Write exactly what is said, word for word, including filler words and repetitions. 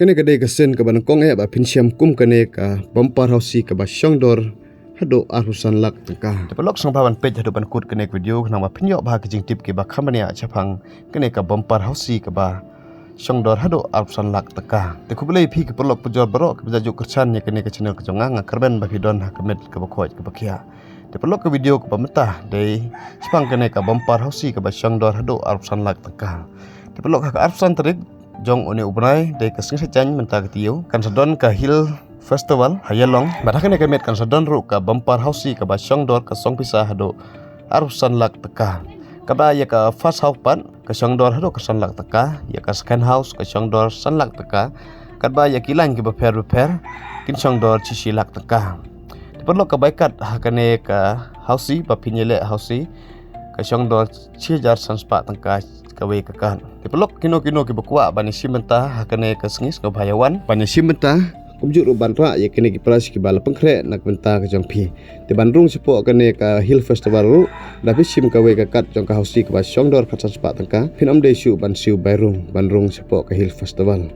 Kane ka dei ka sien kaba nyngkong eh ba phin shem kum kane ka bumper housie kaba shong dor haduh arphew san lak tyngka. Te paralok, sngewbha ban peit haduh ban kut kane ka video khnang ba phin ïoh bha ki jingtip kiba kham bniah shaphang kane ka bumper housie kaba shong dor haduh arphew san lak tyngka. Te khublei phi ki paralok pujor baroh kiba ju kyrshan ïa kane ka channel ka jong nga. Nga kyrmen ba phi don ha ka met kaba khoit kaba khiah. Te paralok, ka video kaba mynta dei shaphang kane ka bumper housie kaba shong dor haduh arphew san lak tyngka. Te paralok, ha ka arphew san tarik jong une u bnai, dei ka sngi Saitjaiñ mynta ka taïew, kan sa don ka Hill Festival ha Ïalong. Bad ha kane ka miet kan sa don ruh ka bumper housie kaba shong dor ka song pisa haduh arphew san lak tyngka. Katba ïa ka first house pat ka shong dor haduh ka san lak tyngka, ïa ka second house ka shong dor san lak tyngka, katba ïa ki lain kiba pher bapher kin shong dor shi shi lak tyngka. Te paralok, ka bai kat ha kane ka housie ba phin ïaleh housie ka shong dor shi hajar san spah tyngka kawei ka kat. Te paralok, kino kino kiba kwah ban ïashim bynta ha kane ka sngi, sngewbha ïa wan ban ïashim bynta, kumjuh ruh ban rah ïa kine ki prize kiba la pynkhreh na ka bynta ka jong phi. Te ban rung shapoh kane ka Hill Festival ruh, da phi shim kawei ka kat jong ka housie kaba shong dor khatsan spah tyngka, phin ym dei shuh ban siew bai rung ban rung shapoh ka Hill Festival.